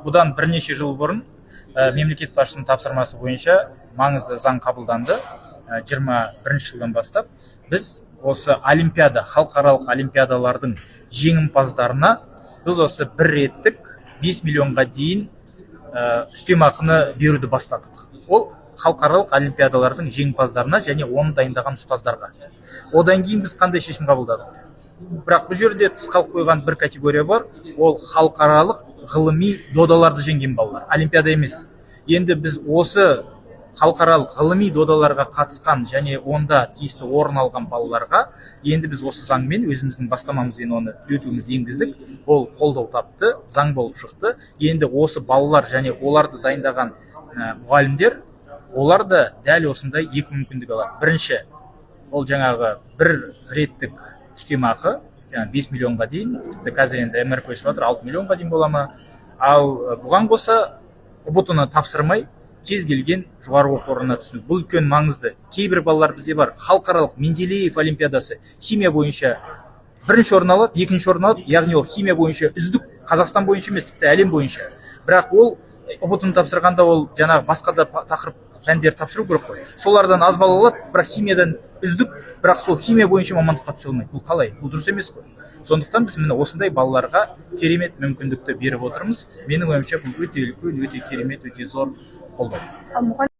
Бұдан бірнеше жыл бұрын мемлекет басшысының тапсырмасы бойынша маңызды заң қабылданды. 21-жылдан бастап біз осы олимпиада, халықаралық олимпиадалардың жеңімпаздарына біз осы бір реттік 5 миллионға дейін үстемақыны беруді бастадық. Ол халықаралық олимпиадалардың жеңімпаздарына және оны дайындаған ұстаздарға. Одан кейін біз қандай шешім қабылдадық? Бірақ бұл жерде тыс қалып қойған бір категория бар, ол халықаралық ғылыми додаларды жеңген балалар, олимпиада емес. Енді біз осы халықаралық ғылыми додаларға қатысқан және онда тиісті орын алған балаларға енді біз осы заңмен, өзіміздің бастамамызбен оны түзетуімізді енгіздік. Ол қолдау тапты, заң болып шықты. Енді осы балалар және оларды дайындаған мұғалімдер, олар да дәл осындай екі мүмкіндік алады. Бірінші, ол жаңағы бір реттік үстемақы, жаңағы 5 миллионға дейін, тіпті қазір енді МРП өсіп жатыр, 6 миллионға дейін бола ма. Ал бұған қоса ҰБТ ны тапсырмай, кез келген жоғары оқу орнына түсу. Бұл үлкен маңызды. Кейбір балалар бізде бар, халықаралық Менделеев олимпиадасы, химия бойынша бірінші орын алады, екінші орын алады, яғни ол химия бойынша үздік, Қазақстан бойынша емес, тіпті әлем бойынша. Бірақ ол ҰБТ ны тапсырғанда ол жаңағы басқа да тақырып, пәндерді тапсыру керек қой, солардан аз балл алады, бірақ химиядан үздік, бірақ сол химия бойынша мамандыққа түсе алмайды. Бұл қалай? Бұл дұрыс емес қой. Сондықтан біз міне осындай балаларға керемет мүмкіндікті беріп отырмыз. Менің ойымша, бұл өте үлкен, өте керемет, өте зор қолдау. Ал мұғалім